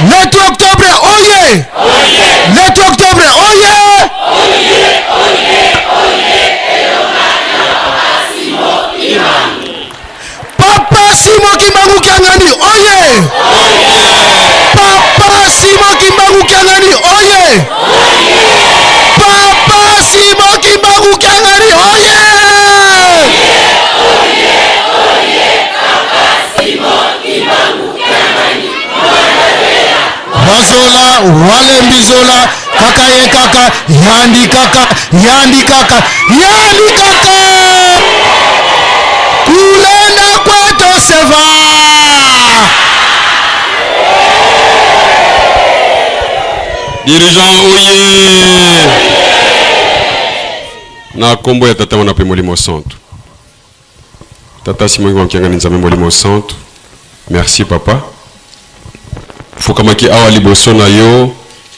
Le 3 octobre, oye! Le 3 octobre, oye! Papa Simon Kimbangu Kiangani, oye! Papa Simon Kimbangu Kiangani, oye! Papa Simon Kimbangu Kiangani, oye! Bazola, walembizola, kaka ye kaka, yandi kaka, yandi kaka, yandi kaka! Kulenda kwetu seva! Dirigeant oye! Na kombo ya Tata, Mwana mpe Molimo Santu. Tata Simon Kimbangu Kiangani Nzambe Molimo Santu. Merci papa. Fukamaki awa liboso na yo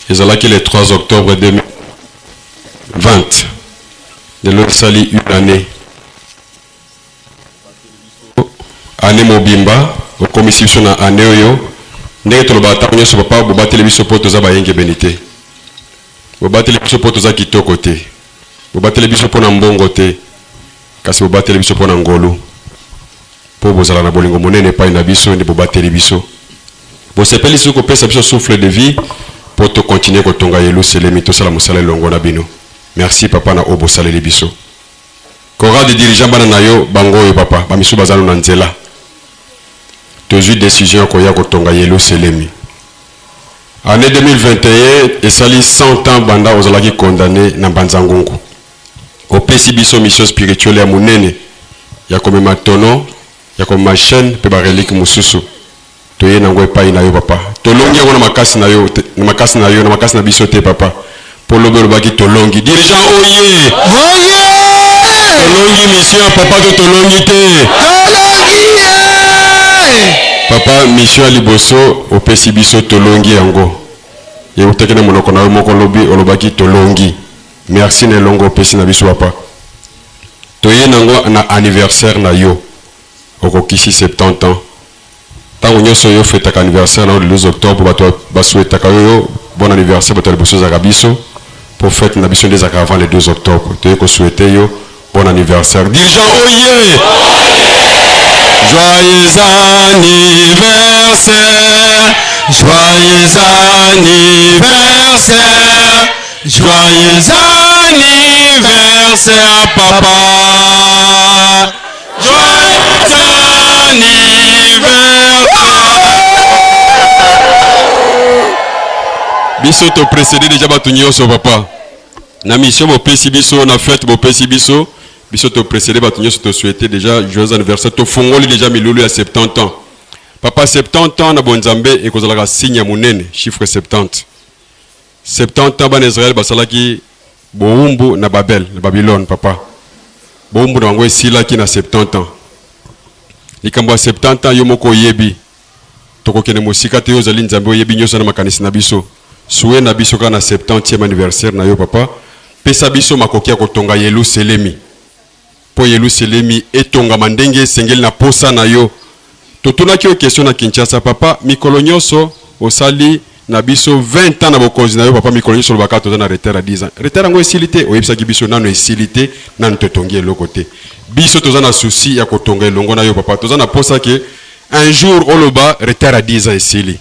ezalaki le 3 octobre 2020. Lelo esali une année. Année mobimba okomisi biso na année oyo ndenge tolobaka ntango nyonso papa bobateli biso mpo toza bayengebeni te. Bobateli biso mpo toza kitoko te. Bobateli biso mpo na mbongo te, kasi bobateli biso mpo na ngolu. Mpo bozala na bolingo monene epai na biso nde bobateli biso. Bosepeli lisusu kopesa biso souffle de vie mpo to continuer kotonga Yeluselemi, tosala mosala elongo na bino. Merci papa na oyo bosaleli biso. Chorale de dirigeants bana na yo bango oyo papa, ba misusu baza nanu na nzela. Tozui decision ya koya kotonga Yeluselemi. Annee 2021 esali 100 ans banda ozalaki condamne na Mbanza Ngungu. Opesi biso mission spirituelle ya munene ya komema tonneau, ya komema chaine mpe ba reliques mosusu. Toye nango epayi na yo papa. Tolongi yango na makasi na yo te, na makasi na yo, na makasi na biso te papa. Po lobi olobaki tolongi. Dirigeant oye! Oye! Tolongi mission ya papa to tolongi te? Tolongi ye! Papa mission ya liboso opesi biso tolongi yango. Eutaki na monoko na yo moko lobi olobaki tolongi. Merci na elongo opesi na biso papa. Toye nango na anniversaire na yo. Okokisi 70 ans. Tango nionso yo fetaka anniversaire na yo le 12 octobre bato ba souhaitaka yo yo bon anniversaire bato ya liboso ezalaka biso po fete na biso nde ezalaka avant le 12 octobre toye ko souhaiter yo bon anniversaire dirigeant oye joyeux anniversaire joyeux anniversaire joyeux anniversaire papa Joyeux anniversaire. Biso to précéder déjà bato nyonso papa. Na mission bopesi biso na fête bopesi biso biso to précéder bato nyonso to souhaiter déjà joyeux anniversaire tofongoli déjà milulu ya 70 ans. Papa 70 ans na bonzambe ekozalaka signe ya monene chiffre 70. 70 ans bana Israël basalaki bowumbu na Babel, na Babylone papa. Bowumbu na bango esilaki na 70 ans. Likambo ya 70 ans yo moko oyebi. Tokokende mosika te yo ozali Nzambe oyebi nyoso na makanisi na biso. Souhait na biso kaka na 70e anniversaire na yo papa, pesa biso makoki ya kotonga Yeluselemi. Mpo Yeluselemi etongama ndenge esengeli na posa na yo. Totunaki yo question na Kinshasa papa, mikolo nyoso osali na biso 20 ans na bokonzi na yo papa, mikolo nyoso olobaka toza na retard ya 10 ans. Retard yango esili te? Oyebisaki biso nanu esili te, nanu totongi eloko te. Biso toza na souci ya kotonga elongo na yo papa, toza na posa ke un jour oloba retard ya 10 ans esili.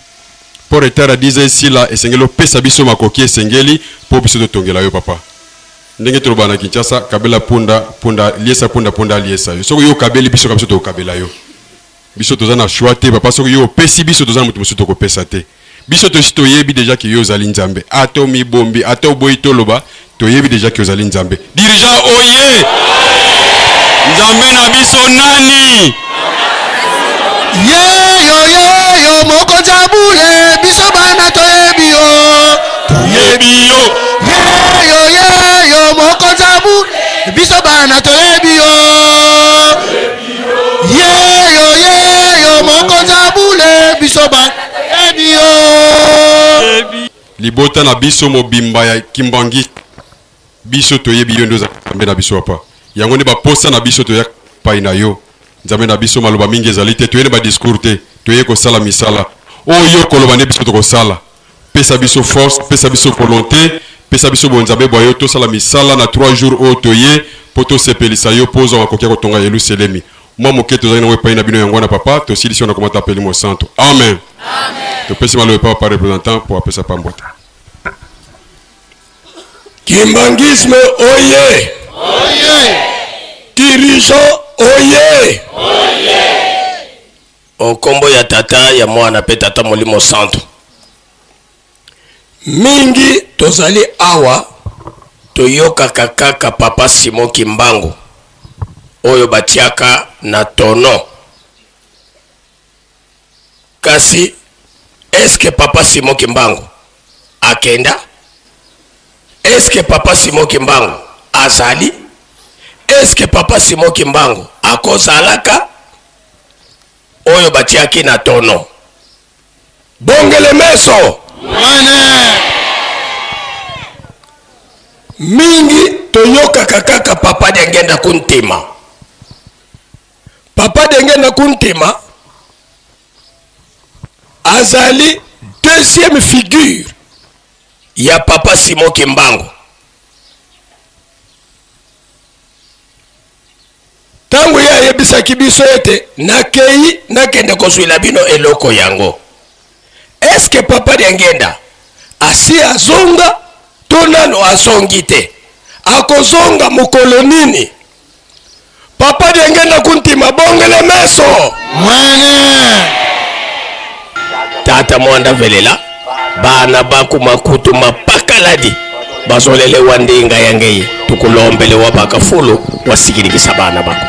Mpo retard ya 10 ans esila, esengeli opesa biso makoki esengeli mpo biso totongela yo papa. Ndenge tolobaka na Kinshasa, kabela punda, punda liesa punda, punda aliesa yo. Soki yo okabeli biso, ka biso tokokabela yo. Biso toza na choix te papa, soki yo opesi biso, toza na moto mosusu tokopesa te. Biso tosi toyebi dejà que yo ozali Nzambe. Ata omibombi, ata oboyi toloba, toyebi dejà que ozali Nzambe. Dirigeant oye! Nzambe na biso nani? Yeyo yeyo mokonzi ya bule biso bana toyebi yo toyebi yo yeyo yeyo mokonzi ya bule biso bana toyebi yo yeyo yeyo mokonzi ya bule biso bana toyebi yo. Libota na biso mobimba ya Kimbanguiste Biso toyebi yo nde ozali Nzambe na biso papa. Yango nde ba posa na biso toya epayi na yo Nzambe na biso maloba mingi ezali te toye na ba discours te toye kosala misala oyo yo okoloba nde biso tokosala pesa biso force pesa biso volonte pesa biso bonzambe bwa yo tosala misala na 3 jours oyo toye po tosepelisa yo po ozwa makoki ya kotonga Yeluselemi mwa moke tozali nango epayi na bino yango wana papa tosilisi yo na komata peli mosantu amen, amen. Topesi maloba epa papa representant po apesa pambota. Kimbanguisme oye! Oye! Dirigeant oye! Oye! O nkombo ya Tata, ya Mwana mpe Tata Molimo Santu. Mingi tozali awa toyokaka kaka Papa Simon Kimbangu oyo batiaka na tono. Kasi est-ce que papa Simon Kimbangu akenda? Est-ce que papa Simon Kimbangu azali? Est-ce que papa Simon Kimbangu akozalaka? Oyo batiaki na tono. Bongele meso. Mwene. Mingi toyokaka kaka papa Diangienda Kuntima. Papa Diangienda Kuntima azali deuxième figure ya papa Simon Kimbangu. Ntango ye ayebisaki biso ete nakei nakende kozwila bino eloko yango, eske papa Diangienda asi azonga to nano azongi te? Akozonga mokolo nini? Papa Diangenda Kuntima bongele meso. Mwene. Tata Mwanda velela bana baku makutu mapakaladi bazolele wa ndinga ya ngeye tukulombele wa bakafulu wasikilikisa bana bako.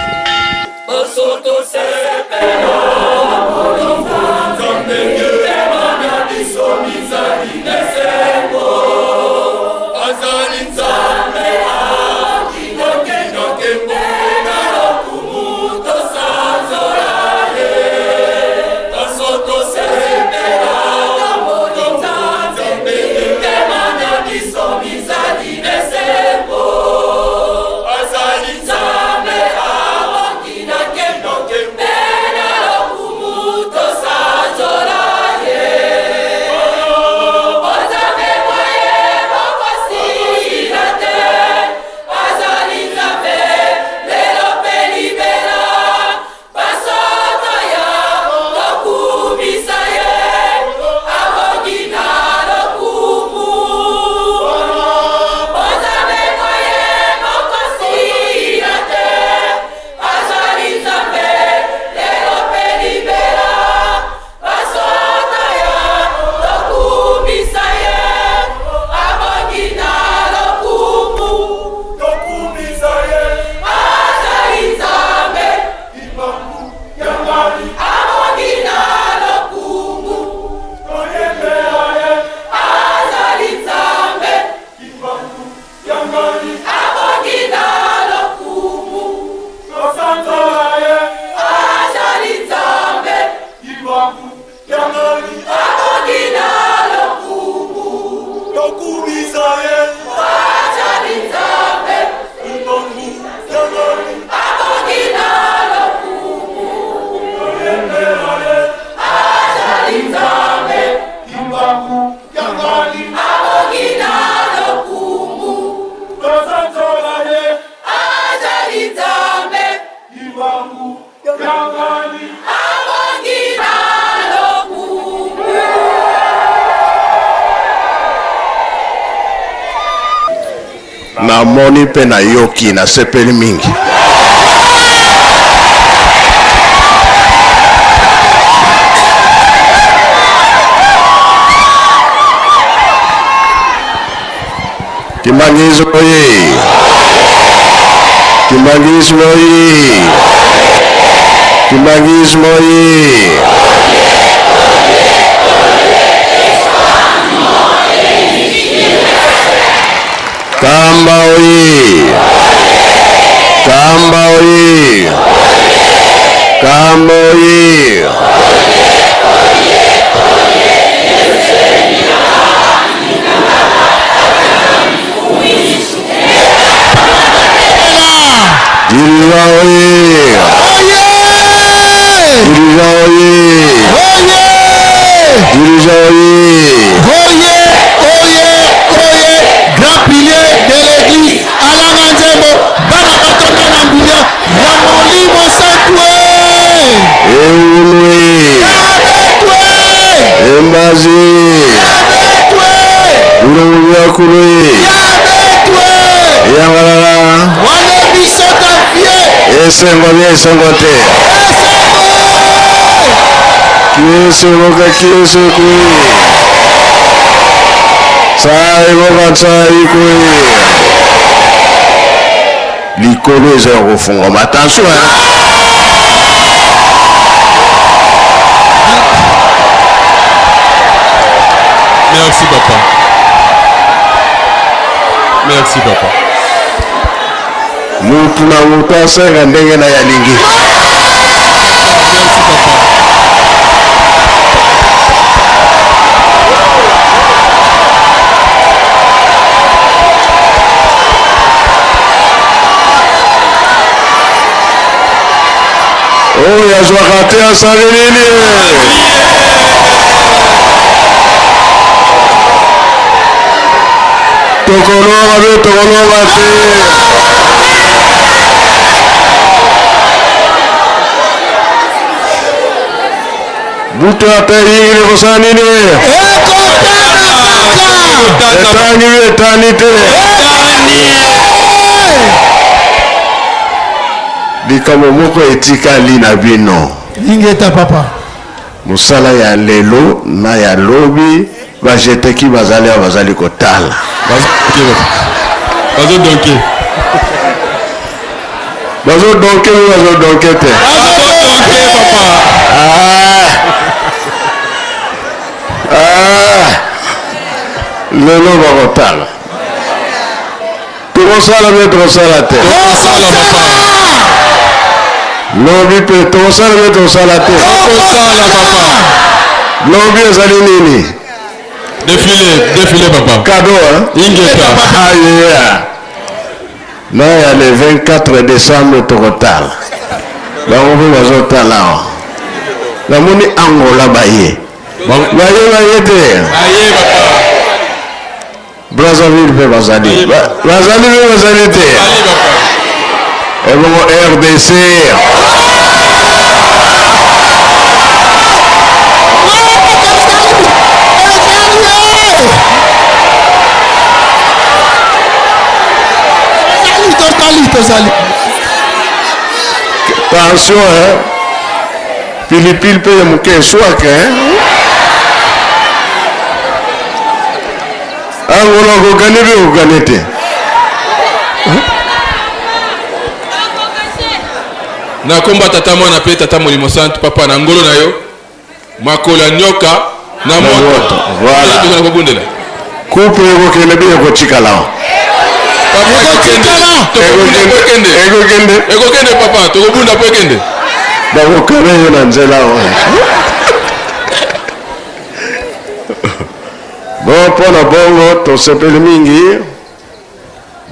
Namoni mpe nayoki, nasepeli mingi. Kimbanguisme oye! Kimbanguisme oye! Kimbanguisme oye! Kamba oye! Kamba oye! Kamba oye! Dirigeant oye! Oye! Dirigeant oye! Oye! Dirigeant oye! Oye! Oye! Oye! Grand pilier de l'église alanga nzembo bana batonda na nguya ya Molimo Santu Eulwe! Yabetwe! Embazi! Yabetwe! Ulongo Yabetwe! Yangalala! Wana biso ta vie! Esengo bia esengo te! Esengo! Kiese boka kiese kui! Sai boka sai kui! Likolo eza ya kofungwama. Attention hein! Merci papa. Merci papa. Mutu na mutu asenga ndenge na ye alingi. Merci papa. Oyo azwaka te asali nini? Tokolonga be tokolonga te. Butu ata eyingili kosala nini? Ekotana kaka! Etangi be etani te. Etani. Likambo moko etikali na bino. Ingeta papa. Mosala ya lelo na ya lobi ba jeteki bazali awa bazali kotala. Bazo donke. Bazo donke ou bazo donke te? Bazo donke papa. Ah. Ah. Lelo bakotala. Tokosala mpe tokosala te. Tokosala papa. Lobi mpe tokosala mpe tokosala te. Tokosala papa. Lobi ezali nini? Défilé, défilé papa. Cadeau hein? Ingeta. Ah yeah. Na ya le 24 décembre tokotala. Bango mpe bazotala awa. Namoni Angola baye. Baye baye te. Baye papa. Brazzaville mpe bazali. Bazali mpe bazali te. Ebongo RDC. Tozali, tozali. Tension, hein? Pilipili mpe ya moke eswaka, hein? Angola okogane mpe okogane te. Na komba tata mwana pe tata molimo santu papa na ngolo na yo makolo ya nyoka na moto. Voilà. Tozala kobundela. Coupe ekokende mpe ekotikala. Papa ekokende. Tokobunda po ekende. Ekokende. Ekokende papa, tokobunda po ekende. Bakokana yo na nzela wana. Bon, mpo na bongo tosepeli mingi.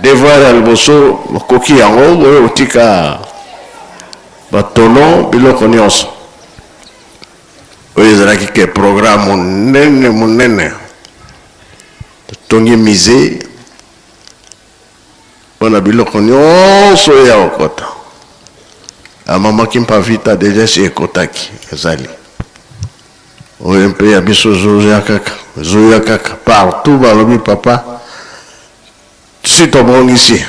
Devoir ya liboso okoki yango boye otika batono biloko nyonso oyo ezalaki ke programme monene monene totongi musée mpo na biloko nyonso oyo ya kokota amama kimpa vita deja esi ekotaki ezali Oyo mpe ya biso ezoya kaka, ezoya kaka partout balobi papa si tobongisi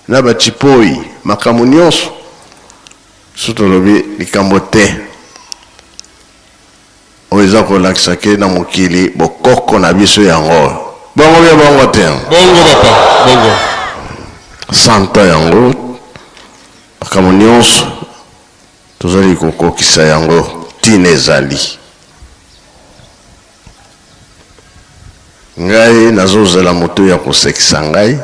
na ba tshipoyi makambo nyonso so tolobi likambo te oyo eza kolakisa ke na mokili bokoko na biso yango oyo bongo bia bongo te bongo papa bongo santa yango makambo nyonso Tozali kokokisa yango. Ntina ezali. Ngai nazozela moto ya kosekisa ngai.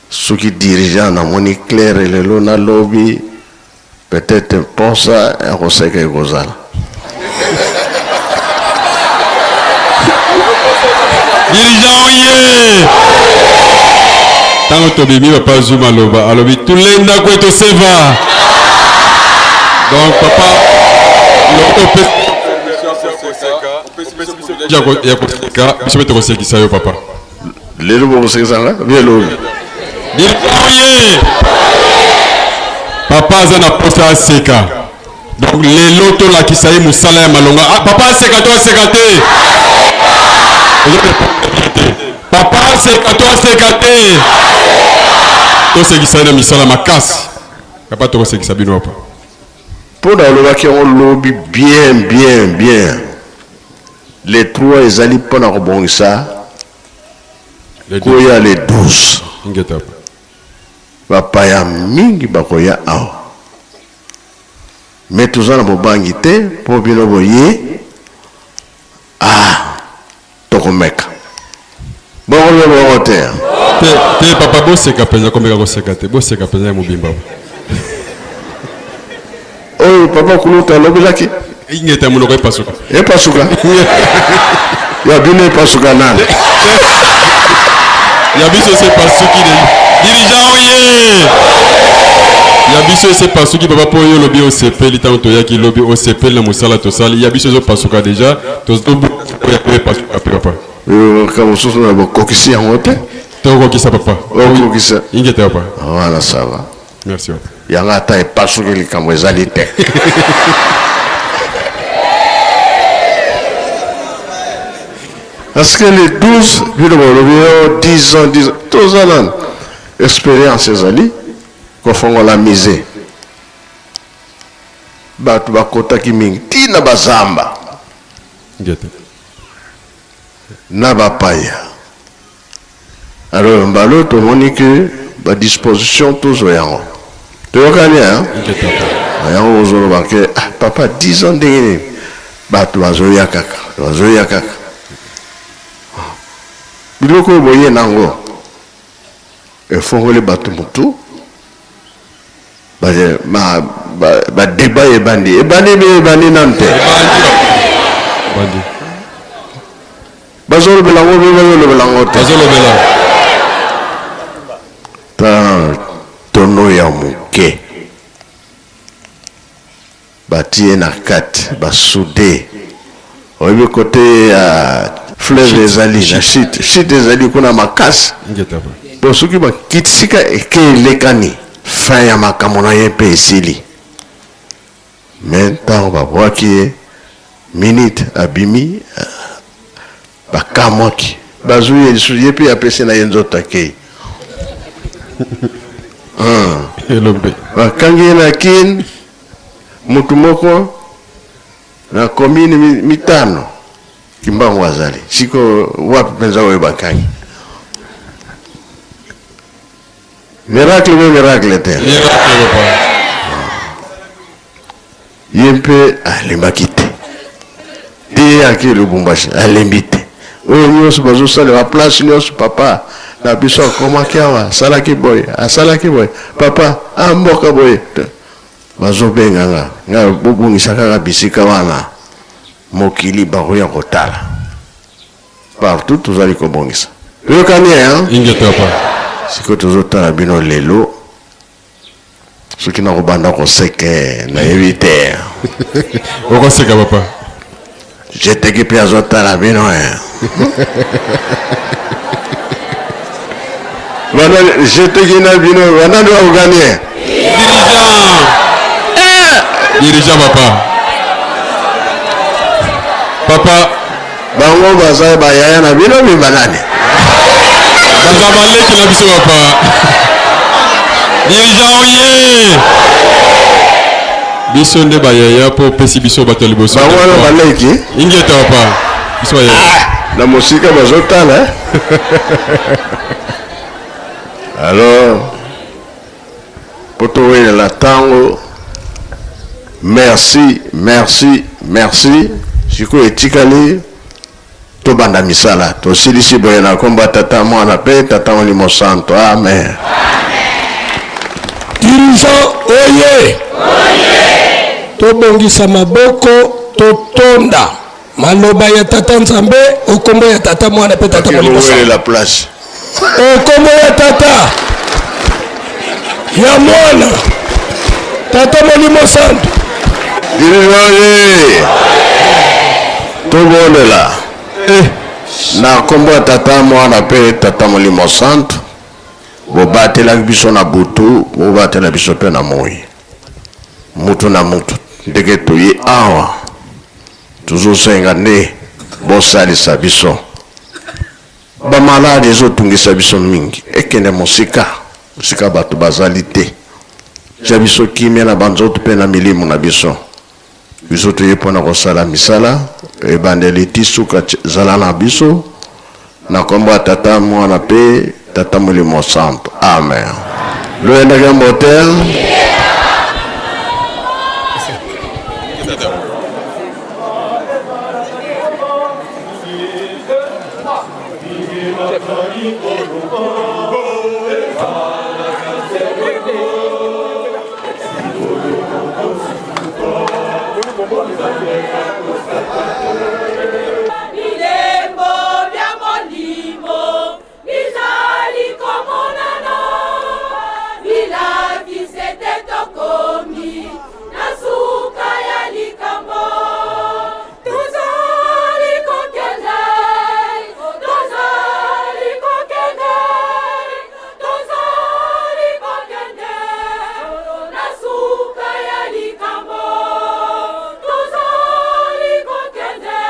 Soki dirigeant namoni claire lelo na lobi, peut-être mposa ya koseka ekozala. Dirigeant oye! Ntango tobimi papa azwi maloba alobi tulenda kwetu seva. Donc papa ya koseka biso mpe tokosekisa yo papa. Lelo bokosekisa nga bien lobi. Dirigeant oye! Papa aza na posa aseka. Donc lelo tolakisa ye mosala ya malonga. Ah, papa aseka to aseka te? Papa aseka to aseka te? Tosekisa ye na misala makasi. Papa tokosekisa bino papa. Mpo na olobaki yango lobi bien bien bien. Les trois ezali mpo na kobongisa koya le 12. Ingeta. Bapaya mingi bakoya awa. Mais toza na bobangi te po bino boye ah tokomeka bongo bino bongo te. Te te papa boseka penza komeka koseka te boseka penza ya mobimba. Oyo papa kulutu alobelaki. Ingeta monoko epasuka. Epasuka. Ya bino epasuka nani? Ya biso ese epasuki de dirigeant oye. Ya biso ese epasuki papa po yo olobi osepeli ntango toyaki lobi osepeli na mosala tosali ya biso ezopasuka deja tozoboya epasuka pe papa. Makambo mosusu na bokokisi yango te. Tokokisa papa. Okokisa. Ingeta papa. Voilà ça va. Merci papa. Yanga ata epasuki likambo ezali te. Parce que les 12 bino bolobi yo 10 ans 10 ans toza nanu experience ezali kofongola musée bato bakotaki mingi ti na bazamba na bapaya. Alors mbala oyo tomoni que ba disposition tozwa yango toyokani hein? Yango ozoloba ke ah, papa 10 ans ndenge nini bato bazoya kaka bazoya kaka biloko oyo boye nango efongoli bato motu ba debat ebandi ebandi ebandi nanu te bazolobela yango mpe bazolobela yango te bazolobela ta tono ya moke batie na kati basude oyebi kote ya fleuve ezali na chute chute ezali kuna makasi po soki bakitisika eke elekani fin ya makambo na ye mpe esili me ntango babwaki ye minute abimi bakamwaki bazwi ye lisusu ye mpe apesi na ye nzoto akei elombe bakangi ye na kin motu moko na commune mitano kimbangu azali sikoyo wapi mpenza oyo bakangi miracle mpe miracle te miracle papa ye mpe alembaki te te ake lubumbashi alembi te oyo nyonso bazosalela place nyonso papa na biso akomaki awa asalaki boye asalaki boye papa amboka boye bazobenga nga nga bobongisa kaka bisika wana mokili bakoya kotala partout tozali kobongisa toyokani hein? Ingeta papa sikoyo tozotala bino lelo soki nakobanda koseke nayebi te okoseka papa jeteki mpe azotala bino eh. Banani jeteki na bino banani bakokani eh? Dirigeant dirigeant papa papa bango baza bayaya na bino mi banani baza baleki na biso papa dirigeant oye biso nde bayaya mpo opesi biso bato ya liboso bango wana baleki ingeta papa biso bayaya ah, na mosika bazotala eh? alors mpo towelela ntango merci merci merci sikoyo etikali tobanda misala tosilisi boye na nkombo ya tata mwana mpe tata molimo santo amen Dirigeant oye! Tobongisa maboko totonda maloba ya tata Nzambe okombo ya tata mwana mpe tata molimo santo. Owelela place Okombo ya tata ya mwana tata molimo santo. Dirigeant oye! Tobondela na nkombo ya tata mwana mpe tata molimo santo bobatelaki biso na butu bobatela biso mpe na moi mutu na mutu ndenge toye awa tozosenga nde bosalisa biso bamaladi ezotungisa biso mingi ekende mosika mosika bato bazali te tia biso kimia na banzoto mpe na milimo na biso biso toye mpona kosala misala ebandeli ti suka zala na biso na nkombo ya tata mwana mpe tata molimo santo amen loyendaki mbote. Bilembo bya molimo bizali komonana, bilakisi ete tokomi na suka ya likambo. Tozali kokende, tozali kokende, tozali kokende na suka ya likambo. Tozali kokende,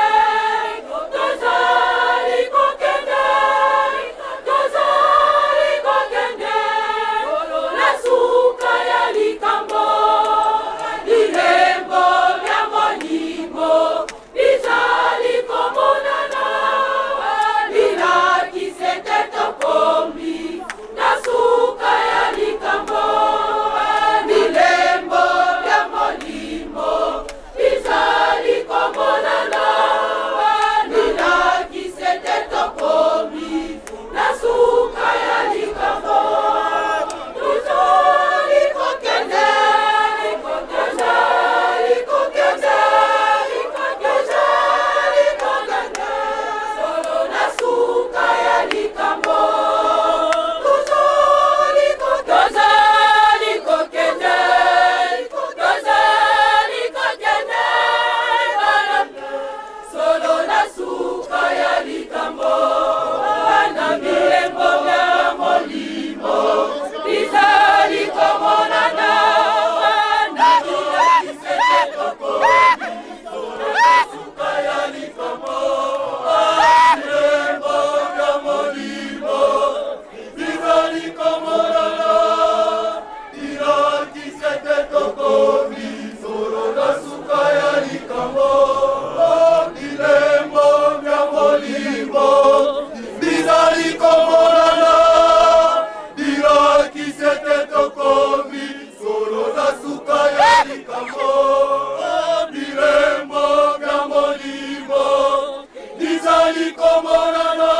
komonana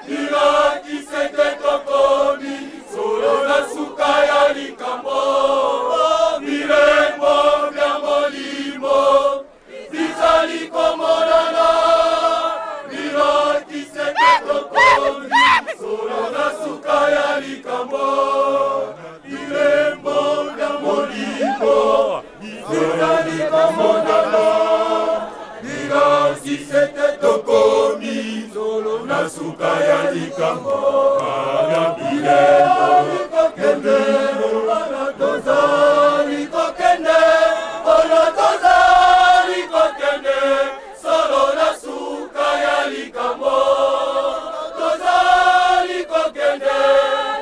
bilakisi ete tokomi solo na suka ya likambo. Bilembo bya molimo bizali komonana bilakisi ete tokomi solo na suka ya likambo. Bilembo bya molimo bizali komonana bilakisi ete tokomi solo na suka ya likambo. Bana bilembo kokende, bana tozali kokende, bana tozali kokende solo na suka ya likambo. Tozali kokende,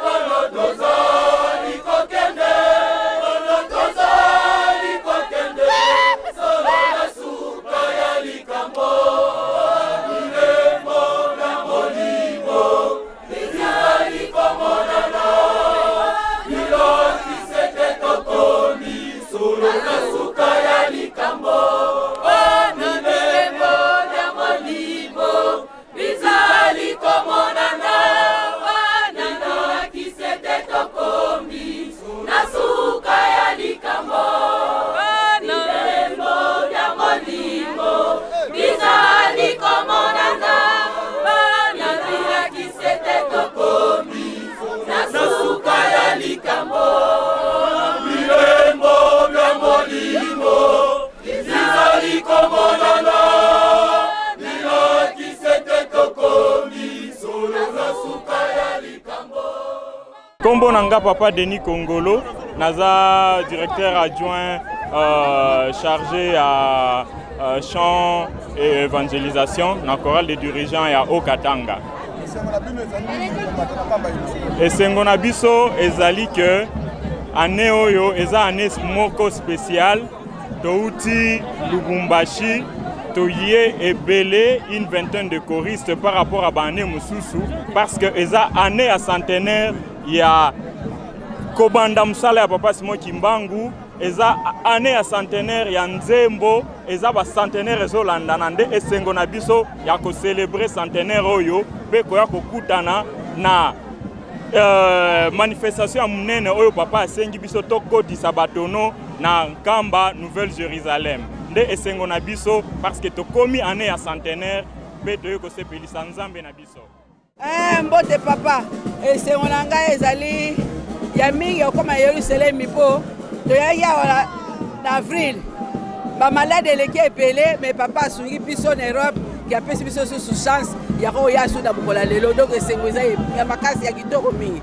bana tozali kokende, bana tozali kokende solo na suka ya likambo. Bilembo na molimo bizali komonana bilakisi ete tokomi solo na suka ya likambo. Bilembo ya molimo bizali komonana bilakisi ete tokomi na suka ya likambo. Bilembo ya molimo bizali komonana bilakisi ete tokomi na suka ya likambo. Bilembo bya molimo bizali komonana bilakisi ete tokomi solo na suka ya likambo. Kombo na nga Papa Denis Kongolo, naza directeur adjoint chargé ya chant et évangélisation na chorale de dirigeants ya Haut-Katanga. Esengo na biso ezali ke année oyo eza année moko spéciale. Touti Lubumbashi, toye ebele, une vingtaine de choristes par rapport à baannée mosusu, parce que eza année ya centenaire ya kobanda mosala ya Papa Simon Kimbangu, eza année ya centenaire ya nzembo, eza bacentenaire ezolandana. Nde esengo na biso ya kocélébrer centenaire oyo mpe koya kokutana na manifestation ya monene oyo papa asengi biso tokotisa batono na Nkamba, Nouvelle Jérusalem. Nde esengo na biso parce que tokomi année ya centenaire mpe toyei kosepelisa Nzambe na biso. Mbote papa, esengo na ngai ezali ya mingi okóma Yerusalemi, mpo toyaki awa na avril, bamalade eleki ebele, mais papa asungi biso na Europe ke apesi biso susu chance ya koya su na mokolo ya lelo. Donc esengo eza ya makasi, ya kitoko mingi.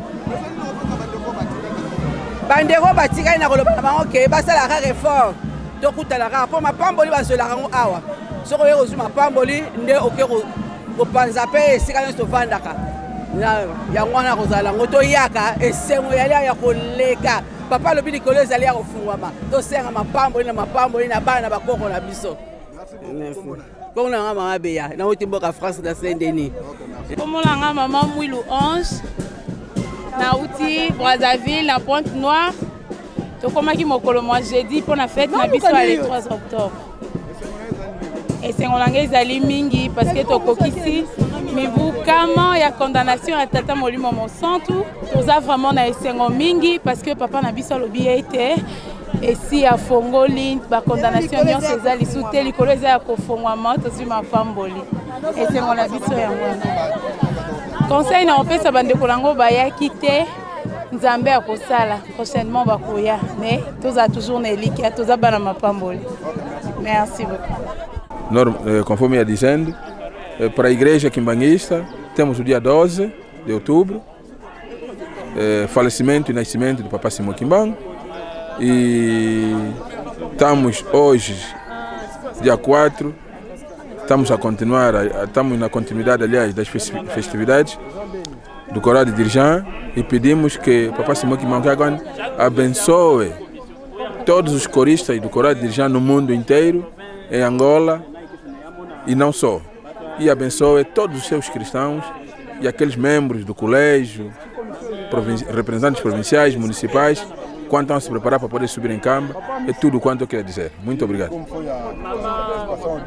Bandeko batikali, na koloba na bango ke basala kaka effort, tokutana kaka, mpo mapamboli bazwelaka yango awa. Soki oye kozwi mapamboli, nde oke kopanza mpe esika nyonso tovandaka. Yango wana kozala yango, toyaka, esengo yali ya koleka. Papa alobi likolo ezali ya kofungwama, tosenga mapamboli na mapamboli na bana na bakoko na biso. Kombo na nga Mama Beya, nauti mboka France na Saint Denis. Kombo na nga Mama Mwilu Ange, nauti Brazzaville na Pointe Noire. Tokomaki mokolo mwa jeudi mpo na fête na biso ya le 3 octobre. Esengo na ngai ezali mingi parce que tokokisi mibu kama ya condamnation ya Tata Molimo Mosantu. Toza vraiment na esengo mingi parce que papa na biso alobi ete esi afongoli bacondamnation nyonso, eza lisu te, likolo eza ya kofongwama, tozwi mapamboli. Esengo na biso yango wana. Conseil na kopesa bandeko nango bayaki te, Nzambe akosala, prochainement bakoya, mais tozala toujours na elikia, toza bana mapamboli. Merci beaucoup. Conforme ia dizendo, para a Igreja Kimbanguista, temos o dia 12 de outubro, falecimento e nascimento do Papa Simão Kimbangu. E estamos hoje, dia 4, estamos a continuar, estamos na continuidade, aliás, das festividades do Coral de Dirjan e pedimos que Papa Simão Kimbangu abençoe todos os coristas do Coral de Dirjan no mundo inteiro, em Angola e não só. E abençoe todos os seus cristãos e aqueles membros do colégio, representantes provinciais, municipais, quanto estão a se preparar para poder subir em Nkamba. É tudo quanto eu queria dizer. Muito obrigado. Como foi a participação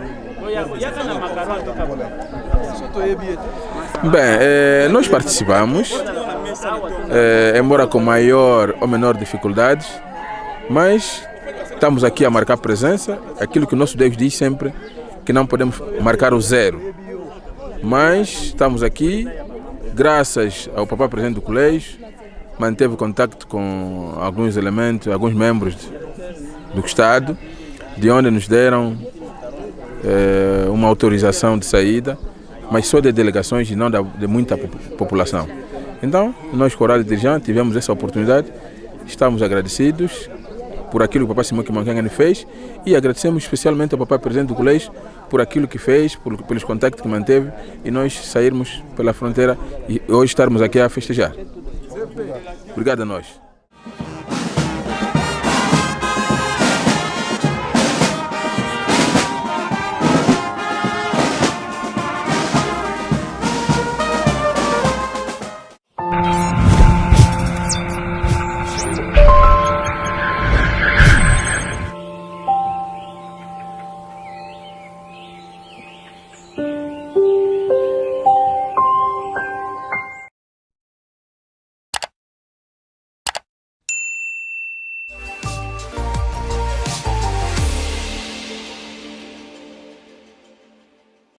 do Bem, eh, nós participamos, eh, embora com maior ou menor dificuldades, mas estamos aqui a marcar presença, aquilo que o nosso Deus diz sempre, que não podemos marcar o zero. Mas estamos aqui, graças ao papá presidente do colégio, manteve contato com alguns elementos, alguns membros do Estado, de onde nos deram eh, uma autorização de saída, mas só de delegações e não da, de muita população. Então, nós, Coral de Dirigente, tivemos essa oportunidade, estamos agradecidos por aquilo que o Papai Simão Kimankangani fez e agradecemos especialmente ao Papai Presidente do Colégio por aquilo que fez, por, pelos contactos que manteve e nós sairmos pela fronteira e hoje estarmos aqui a festejar. Obrigado a nós.